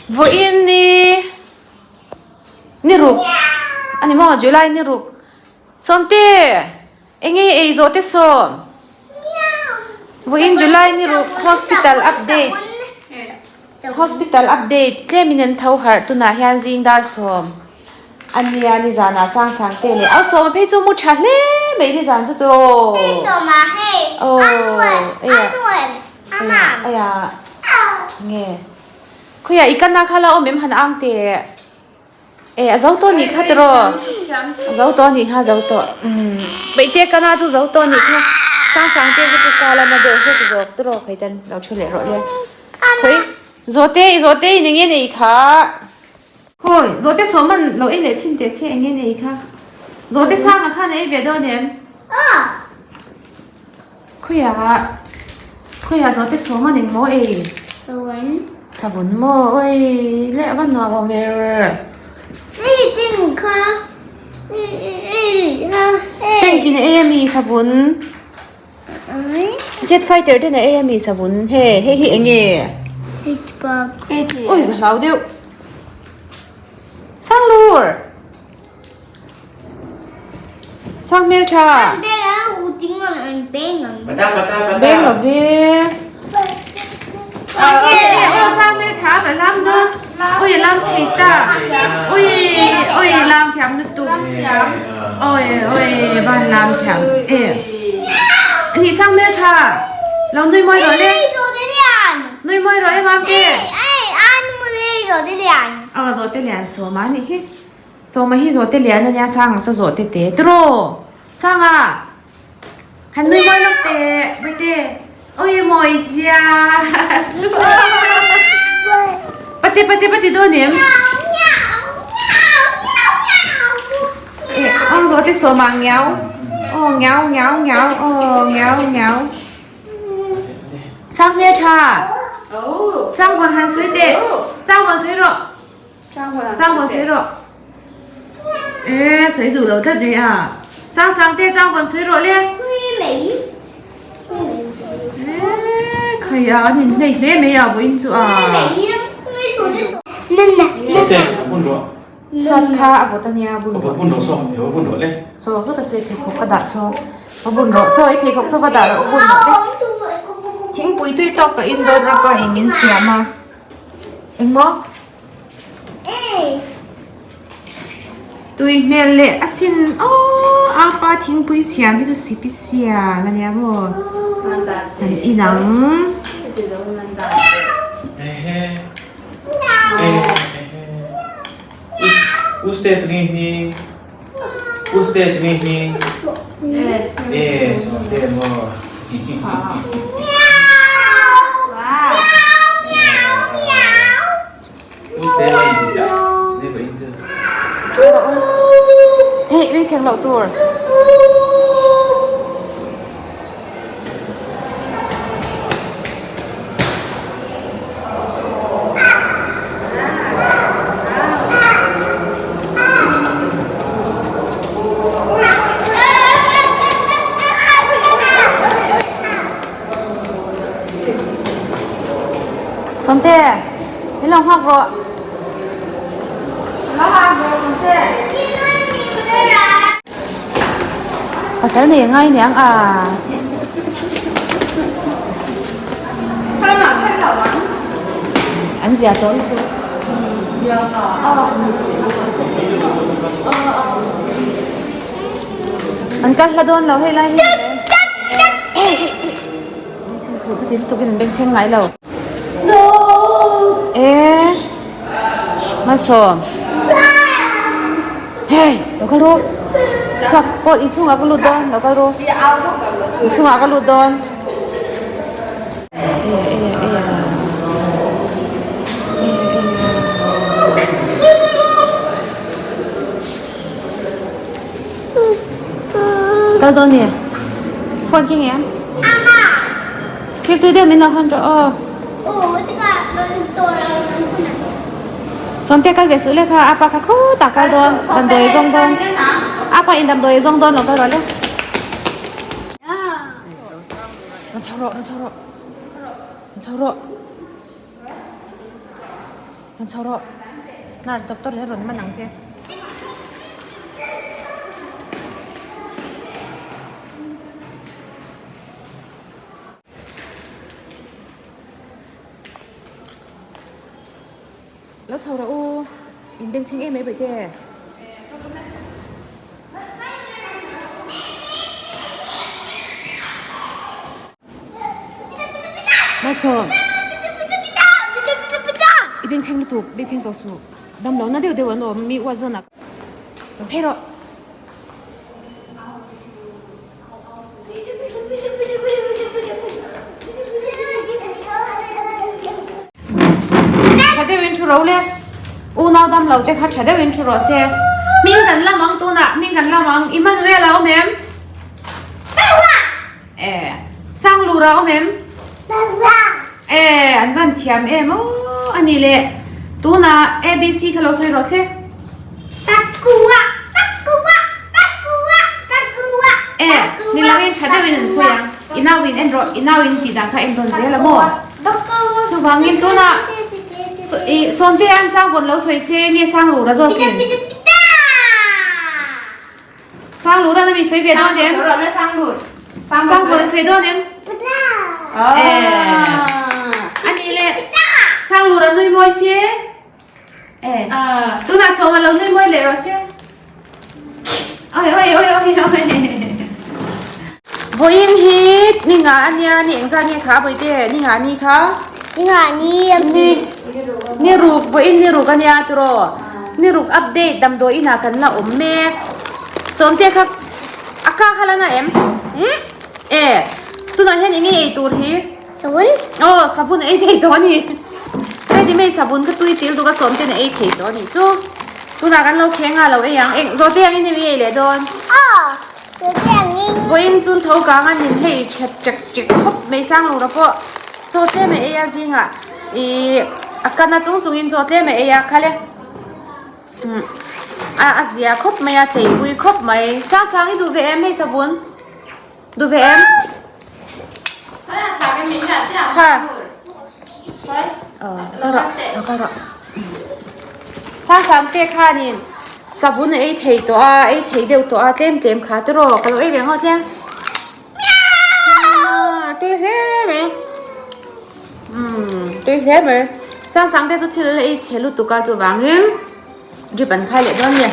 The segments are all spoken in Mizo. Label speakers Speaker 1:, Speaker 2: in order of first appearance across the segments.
Speaker 1: Vawiin ni ni ruk a ni maw July ni ruk Sawmte eng nge ei zawh te sawm Vawiin July ni ruk hospital update hospital update tlemin an tho harh tunah hian zing dar sawm a nia nizanah sang sang te leh au sawma phei chu mu tha hle mai nizan chu tawh aw aiah nge khawiah i kana kha la awm em han ang teh. E a zo tawh nih kha tiraw a zo tawh nih kha a zo tawh umm peihte kana chu zo tawh nih kha sang sang te chu ka lama deuh hlek zawk tiraw khawi ten lo thu leh rawh le khawi zawhte i zawhte in enge nei kha khawi zawhte sawm an lo ei leh chhin teh se enge nei kha zawhte sanga khan a ei ve dawn em Khawiah khawiah zawhte sawm a ning maw ei? Savun maw oi leh a va nuam awm ber. Tank in a ei ami savun? Jet fighter ten a ei ami savun? He hei hi eng nge? Oi ka hlau deuh. Sanglur! Sang hmel tha. Beng lo ve. Aw sang hmel tha ma lam dawn. Oi lam thei ta. Oi oi lam thiam lutuk. Oi oi van lam thiam e. Ani sang hmel tha. Lo nui mawi rawh le. Nui mawi rawh e mam te. Aw zawhte lian sawm a nih hi. Sawma hi zawhte lian a nia Sanga saw zawhte te tiraw Sanga han nui mawi lawk teh Bawihte awi mawi zia Pate pate pate dawn em Aw zawhte sawma ngiau aw ngiau ngiau ngiau aw ngiau ngiau Sang hmel tha Chang vawn han sawi teh Chang vawn sawi rawh. Chang vawn sawi rawh. E sawi duh lo tlat mai a. Sang sang te chang vawn sawi rawh le. E khai a an in hlei hle mai a vawiin chu a. Chhuat kha a vawt a nia bun rawh.
Speaker 2: Bun rawh saw, bun rawh le.
Speaker 1: Saw zawt a sawi pheikhawk ka dah saw. Bun rawh saw i pheikhawk saw ka dah rawh bun rawh le. Thingpui tui tawk ka in dawn a pa in min siam a. Engmaw? Tui hmel leh a sin aww a pa thingpui siam hi chu sipi sial a nia maw kan in ang. Hei ri chheng loh tur. Sawmte, min lo nghak rawh. Lo nghak rawh Sawmte. Pasal nei a ngai niang a. An zia tawh lutuk. An kal hla dawn lo hei lai hi. Bengchheng suh ka ti lutuk in an bengchheng ngai lo. E Malsawm. Hey, lo kal ru. Chhuak pawh inchhungah ka lut dawn, lo kal ru. Inchhungah ka lut dawn. Kal dawn ni. Phone ki nge? Thil tui deuh min lo hawn rawh aw. Sawmte kal ve suh le kha apa kha khutah kal dawn damdawi a zawng dawn. Apa in damdawi a zawng dawn lo kal rawh le. Rawn chho rawh, rawn chho rawh. Rawn chho rawh. Rawn chho rawh. Nurse doctor hi rawn man ang che. Lo chho rawh u. In bengchheng em mai bawihte. Malsawm. I bengchheng lutuk, bengchheng tawh suh. Dam lohna deuh deuh an awm, mi uat zawnah. Phei rawh. Tha deuhin thu ro le. Unau dam lo te kha tha deuhin thu rawh se. Hming kan lam ang tunah, hming kan lam ang. Emmanuel a awm em? E, Sanglur a awm em? E, an van thiam em aw a ni le. Tunah ABC kha lo sawi rawh se. E, ni loin tha deuhin an sawi ang. I nauin en rawh, i nauin tih dan kha en dawn zel a maw? Chuvangin tunah i Sawmte an chang vawn lo sawi se nge Sanglur a zawkin? Sanglur a mi sawi ve dawn em? Sangvawn a sawi dawn em? A nih le Sanglur a nui mawi se. Tunah sawm a lo nui mawi leh rawh se. Oi oi oi oi oi. Vawiin hi ni nga a nia ni engzat nge kha bawihte ni nga ni kha?
Speaker 2: Ni nga ni
Speaker 1: ni ni ruk vawiin ni ruk a nia tiraw ni ruk update damdawi inah kan la awm mek sawmte kha a ka kha la na em? E tunah hian eng nge ei tur hi?
Speaker 2: Savun.
Speaker 1: Aw savun a ei thei tawh a ni ready made savun kha tui til tuk a sawmte a ei thei tawh a nih chu tunah kan lo kheng a lo ei ang eng zawhte ang in hemi ei leh dawn?
Speaker 2: Aw.
Speaker 1: Vawiin chun tho kang a nin hei chep chek chek khawp mai sang lo ra pawh chaw tlem a ei a zingah ihh a kana chung chungin chaw tlem a ei a khale umm a a zia khawp mai a tleipui khawp mai sang sang i duh ve em hei savun duh ve em kha aw ka rawh ka rawh. Sang sang te khanin savun a ei thei tawh a, ei thei deuh tawh a tlem tlem kha te rawh ka lo ei ve ngawt tlem. Tui hle mai umm tui hle mai sang sang te chu thil ei chhe lutuk a chuvangin drip an khai leh dawn a ni.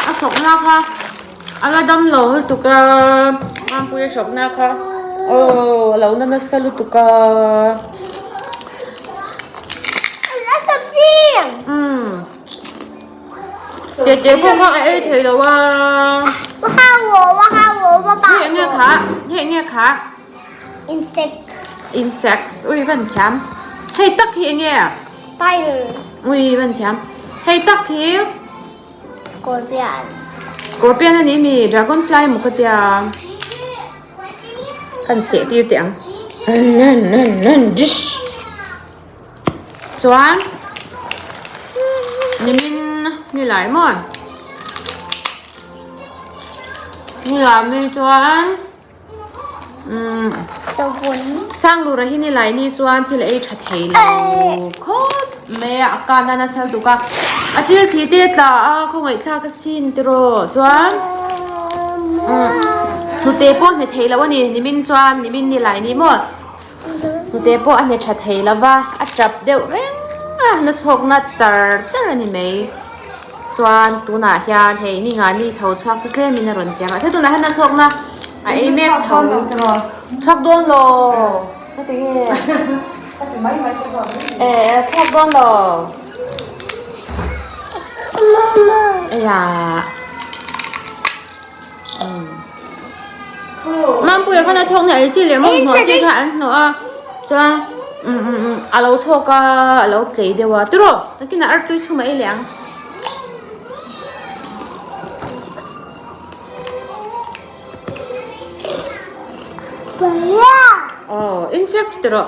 Speaker 1: A thawkna kha a la dam lo lutuk a Mampui a hrawkna kha aw a lo na nasa lutuk a. Umm tete pawh kha a ei thei lo a hei enge kha hei enge kha
Speaker 2: insect
Speaker 1: insects ui van thiam hei tak hi enge
Speaker 2: spider
Speaker 1: ui van thiam hei tak hi
Speaker 2: scorpion
Speaker 1: scorpion ani mi dragonfly maw ka tia. Kan seh tir teh ang. Chuan nimin ni lai maw? Ni lai mi chuan umm Sanglura hi ni lai ni chuan thil ei tha thei lo khawp mai a, a kan a nasa lutuk a, a thil thli te tla a khawngaihthlak a sin tiraw chuan umm hnute pawh hne thei lo a ni nimin chuan nimin ni lai ni maw hnute pawh a hne tha thei lo va a tap deuh reng a na chhawkna char char a ni mai chuan tunah hian hei ni nga ni tho chhuak chu tlemin a rawn chiang a tunah hian na chhawkna a ei mek tho chhuak dawn lo ka ti nge e chhuak dawn lo Aya. Mampuia khan a chhawk hna ei chi leh maw hnawh chi kha an hnawh a chuan a lo chhawk a a lo tlei deuh a tiraw nakinah artui chhum a ei leh ang. Aw insects tiraw.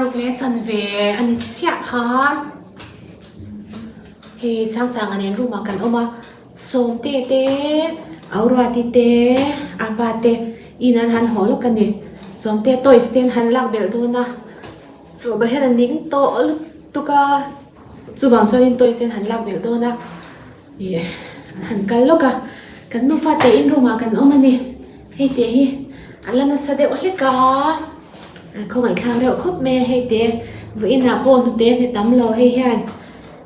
Speaker 1: ruk leh chanve a ni chiah a, hei Sangchanga nen room ah kan awm a, Sawmte te, Auruati te, Apa te in an han haw lawk a ni, Sawmte toys te an han lak belh dawn a, Sawma hian a ning tawh lutuk a, chuvang chuanin toys te an han lak belh dawn a. Ih an han kal lawk a, kan nufa te in room ah kan awm a ni, hei te hi a la nasa deuh hlek a, a khawngaihthlak reuh khawp mai a hei te vawiin ah pawh hnute ni tam lo hei hian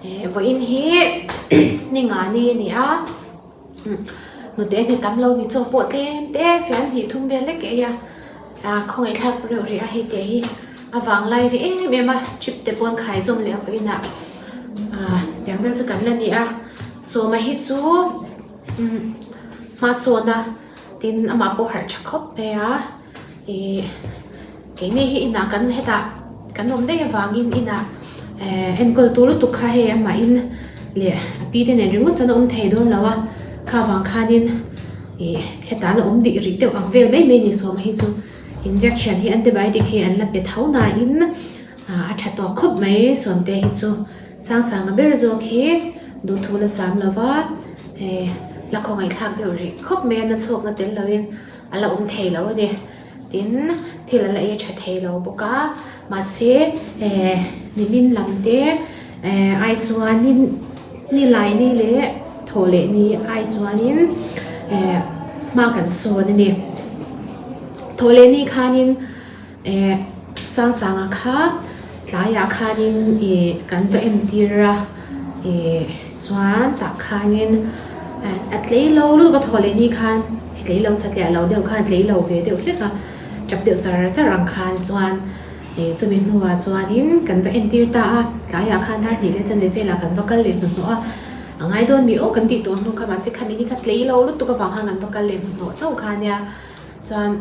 Speaker 1: eh vawiin hi ni nga ni a ni a, hnute ni tam lo ni chaw pawh tlem te fian hnih thum vel lek ei a, a khawngaihthlak reuh rih a hei te hi a vang lai rih em em a chip te pawn khai zawm leh a vawiin ah. Ah tiang vel chu kan la ni a sawma hi chu umm hmasawn a tin amah pawh harh tha khawp mai a ih keini hi inah kan hetah kan awm daih avangin inah eh enkawl tur lutuk kha hei amahin leh a pi te nen ringawt chuan a awm thei dawn lo a kha vang khanin ih hetah la awm dih rih deuh ang vel mai mai a ni sawma hi chu injection hi antibiotic hi an la pe tho nain. A tha tawh khawp mai Sawmte hi chu Sangsanga ber zawk hi duhthu la sam lo va, hei la khawngaihthlak deuh rih khawp mai a, na chhuakna tel loin a la awm thei lo a ni. Tin, thil a la ei tha thei lo bawk a, mahse nimin lam te ai chuanin ni lai ni leh thaw leh ni ai chuanin hma kan sawn a ni. Thaw leh ni khanin. Eh Sangsanga kha tlaiah khanin ih kan va entir a ih chuan tah khanin a tlei lo lutuk a thaw leh ni khan tlei lo satliah lo deuh khan tlei lo ve deuh hlek a tap deuh char char ang khan chuan ih chumi hnuah chuanin kan va entir ta a tlaiah khan dar hnih leh chanve velah kan va kal leh hnuhnawh a a ngai dawn mi aw kan tih tawh hnu kha mahse khami ni kha tlei lo lutuk avang khan kan va kal leh hnuhnawh chauh kha ania. Chuan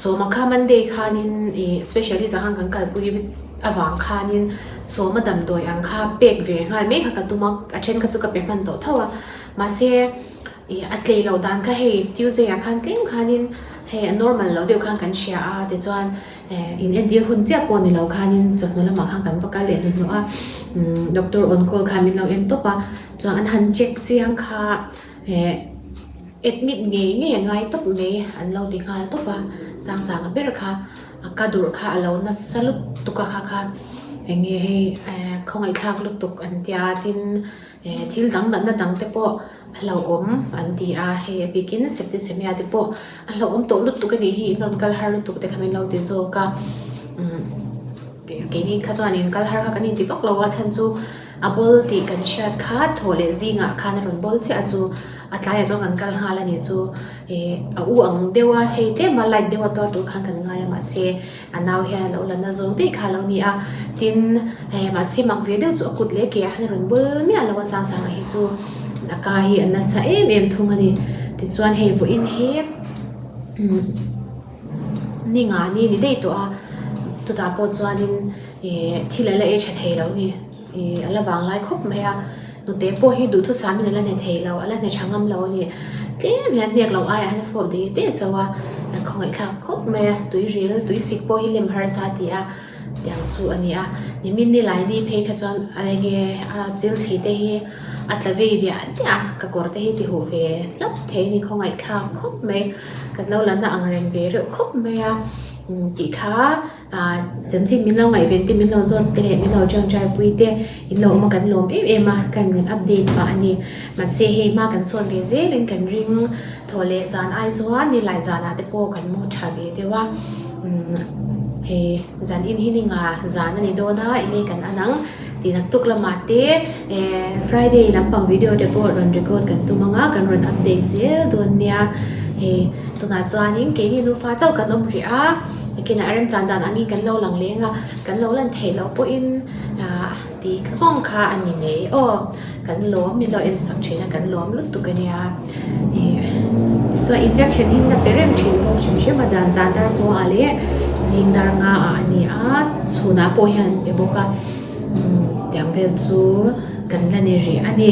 Speaker 1: Sawma kha Monday khanin ih specialist ang khan kan kalpui avang khanin Sawma damdawi ang kha pek ve nghal mai kha ka tum a, a then kha chu ka pe hman tawh tho a mahse ih a tlei loh dan kha hei Tuesday ah khan tlem khanin hei a normal loh deuh khan kan hria a tichuan eh in entir hun chiah pawh ni lo khanin chawhnu lamah khan kan va kal leh hnuhnawh a umm doctor on call khan min lo en tawp a chuan an han check chiang kha. Ehh admit ngei ngei a ngai tawp mai an lo ti nghal tawp a Sangsanga ber kha a ka durh kha a lo nasa lutuk a kha kha eng nge hei ehh khawngaihthlak lutuk an tia tin ehh thil dang natna dang te pawh a hlauhawm an ti a hei a bikin septicemia te pawh a hlauhawm tawh lutuk a nih hi in rawn kal har lutuk te kha min lo ti zawk a umm keini kha chuan in kal har kha kan inti vak lo a chhan chu. A bawl tih kan hriat kha thaw leh zingah khan a rawn bawl chiah chu a tlaiah chuan kan kal nghal a ni chu ih a u ang deuh a hei tlem a light deuh a tuar tur khan kan ngai a mahse a nau hian a lo la na zawng daih kha a lo ni a tin hei mahse mak ve deuh chu a kut leh ke ah hian a rawn bawl miah lo a Sangsanga hi chu a ka hi a nasa em em thung a ni tichuan hei vawiin hi umm ni nga ni ni daih tawh a chutah pawh chuanin ih thil a la ei tha thei lo a ni. Ih a la vang lai khawp mai a, nute pawh hi duhthusam in a la hne thei lo, a la hne tha ngam lo a ni. Tlem hian hnek loh aiah hian a fawp dei teh chauh a, a khawngaihthlak khawp mai a, tui ril, tui sik pawh hi lem harsa a ti a, tiang chu a ni a. Nimin ni lai ni phei kha chuan a enge a chil thli te hi a tla vei diah diah a, ka kawr te hi ti huh ve hlap thei a ni, khawngaihthlak khawp mai, kan lo la na ang reng ve reuh khawp mai a, tih kha. Ahh chanchin min lo ngaihven te min lo zawt te leh min lo tawngtai pui te in lo awm a kan lawm em em a kan rawn update pah a ni mahse hei hma kan sawn ve zel in kan ring thaw leh zan ai chuan nilai zanah te pawh kan mu tha ve deuh a umm hei zan in hi ni nga zan a ni dawn a enge kan an ang tih naktuk lamah te eh friday lampang video te pawh rawn record kan tum ang a kan rawn update zel dawn nia hei tunah chuanin keini nufa chauh kan awm rih a. Nakinah a remchan dan angin kan lo lang leng a, kan lo lan theih loh pawhin ah ti zawng kha a ni mai aw. Kan lawm min lo en sak thin a, kan lawm lutuk a nia. Ih tichuan injection hi na pe reng thin bawk hrim hrim a dan zan dar pawh ah leh zing dar nga ah a ni a, chhunah pawh hian an pe bawk a, umm tiang vel chu kan la ni rih a ni.